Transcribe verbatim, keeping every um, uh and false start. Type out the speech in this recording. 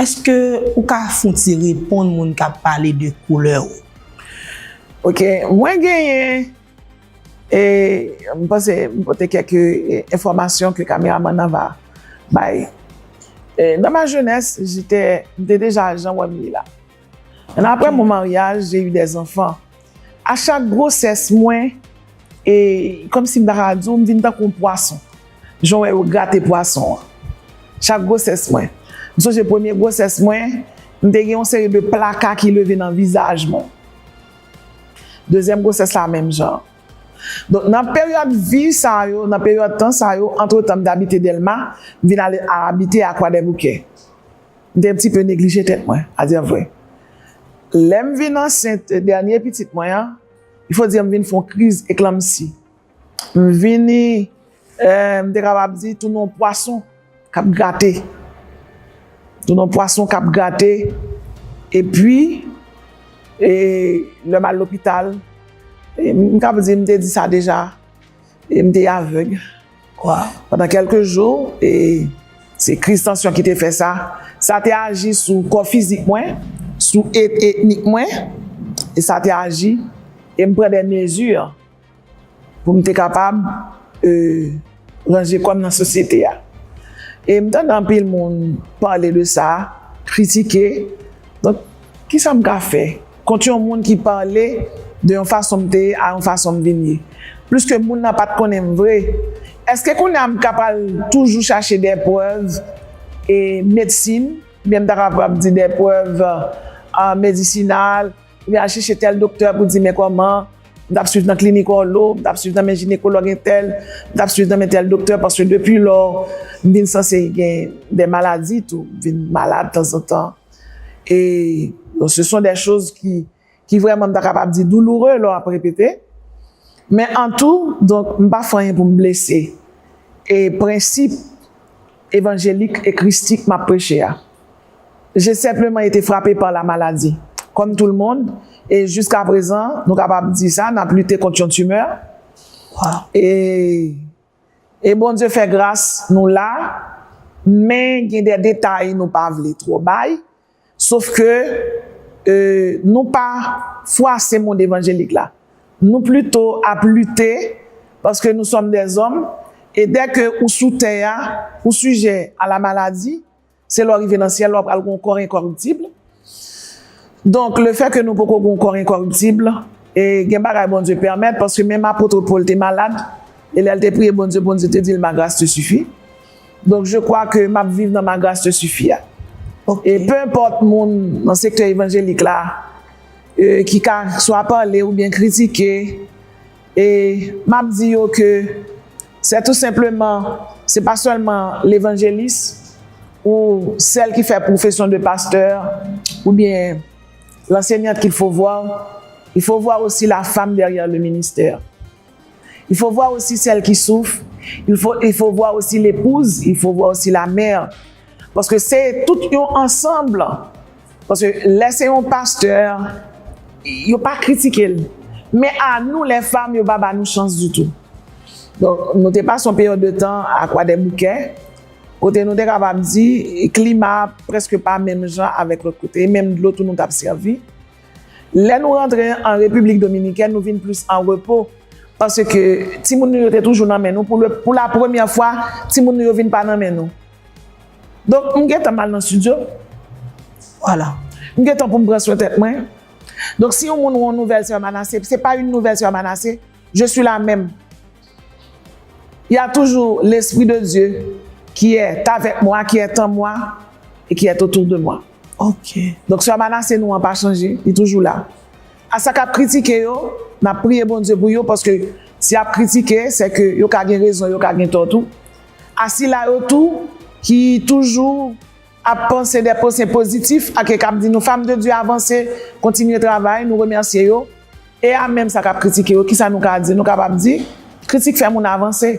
Èske ou ka fè yon ti reponn moun k ap pale de koulè w? Ok, mwen genyen, e, m panse m pote kèk, e, enfòmasyon ke kameramann nan va bay. E, dans ma jeunesse, j'étais, m te deja jan w wè m ye la. Après mon mariage, j'ai eu des enfants. A chak gwosès mwen, e kòmsi m ta ka di w, m vin tankou yon pwason. Jan w wè yo grate pwason an. Chak gwosès mwen. M sonje premye gwosès mwen, m te gen yon seri de plaka ki leve nan vizaj mwen. Dezyèm gwosès la menm jan. Donk, nan peryòd vi sa yo, nan peryòd tan sa yo, antretan, m te abite Dèlma, m vin ale abite a Kwadèboukè. M te yon ti pe neglije tèt mwen, a dire vrè. Lè m vin ansent dènye pitit mwen an, il faut dire m vin fè yon kriz eklanmsi. M vini, eh, m te kapab di, tounen yon pwason k ap grate. Tounen yon pwason k ap grate. Epi, e, lè m al lopital, e, m kapab di, m te di sa deja, e, m te avèg. Pandan kèlke jou, e, se kriz tansyon ki te fè sa. Sa te aji sou kò fizik mwen, sou et, etnik mwen, e sa te aji, e m pran de mezi pou m te kapab, e, ranje kò m nan sosyete a. E m tande anpil moun pale de sa, kritike. Donk, kisa m ka fè kont yon moun ki pale de yon fason m te ye a yon fason m vin ye? Pliske moun nan pa t konnen m vre, èske kounye a m ka pral toujou chache de prèv, e, medsin, oubyen m ta kapab di de prèv, a, medisinal, oubyen al chèche tèl doktè pou di men kòman, m t ap swiv nan klinik Òlo, m t ap swiv nan men jinekològ entèl, m t ap swiv nan men tèl doktè, paske depi lò m vin sanse gen de maladi tou, m vin malad tanzantan. E, donk, ce sont des choses qui, qui vraiment, m ta kapab di, douloureux lè w ap repete. Men an tou, donk, m pa fè anyen pou m blese. E prensip evanjelik e kristik m ap preche a. J'ai simplement été frappé par la maladie, comme tout le monde, et jusqu'à présent, nou kapab di sa, n ap lite kont yon timè. E, e Bondye fè gras, nou la, men gen de detay nou pa vle twò bay, sof ke, e, nou pa fwase mond evanjelik la. Nou plito ap lite, paske nous sommes des hommes, e dè ke ou sou tè a, ou sijè a la maladi, se lè w rive nan syèl la, w pral gen yon kò enkòriptib. Donk, le fè ke nou poko gen yon kò enkòriptib, e gen bagay Bondye pèmèt, paske menm apot Pòl te malad, e lè l te priye Bondye, Bondye te di l, ma grâce te suffit. Donk, je crois que m ap viv nan ma grâce te suffit a. E pe enpòt moun nan sektè evanjelik la, e, ki ka swa pale oubyen kritike, e m ap di yo ke c'est tout simplement, c'est pas seulement l'évangéliste ou celle qui fait profession de pasteur ou bien l'enseignante qu'il faut voir, il faut voir aussi la femme derrière le ministère. Il faut voir aussi celle qui souffre, il faut, il faut voir aussi l'épouse, il faut voir aussi la mère. Paske se tout yon ansanm. Paske lè se yon pastè, yo pa kritike l. Men a nou, lè fanm, yo pa ba nou chans ditou. Donk, nou te pase yon peryòd de tan a Kwadèboukè, kote nou te kapab di, klima a prèske pa menm jan avèk lòt kote, e menm dlo tou nou t ap sèvi. Lè nou rantre an Repiblik Dominikèn, nou vin plis an repo. Paske timoun nou yo te toujou nan men nou. Pou le, pou la premyè fwa, timoun nou yo vin pa nan men nou. Donk, m gentan m al nan estidyo. Vwala. M gentan pou m pran swen tèt mwen. Donk, si yon moun wè yon nouvèl sè Manase, se pa une nouvelle sœur Manase, je suis la même. Il y a toujours l'Esprit de Dieu qui est avec moi, qui est en moi et qui est autour de moi. Ok. Donk, sè Manase nou an pa chanje, li toujou la. A sa k ap kritike yo, n ap priye Bondye pou yo, paske si y ap kritike, se ke yo ka gen rezon, yo ka gen tò tou. A sila yo tou ki toujou ap panse de panse pozitif, ak k ap di nou, fanm de Dye, avanse, kontinye travay, nou remèsye yo. E a menm sa k ap kritike yo, kisa nou ka di? Nou kapab di, kritik fè moun avanse.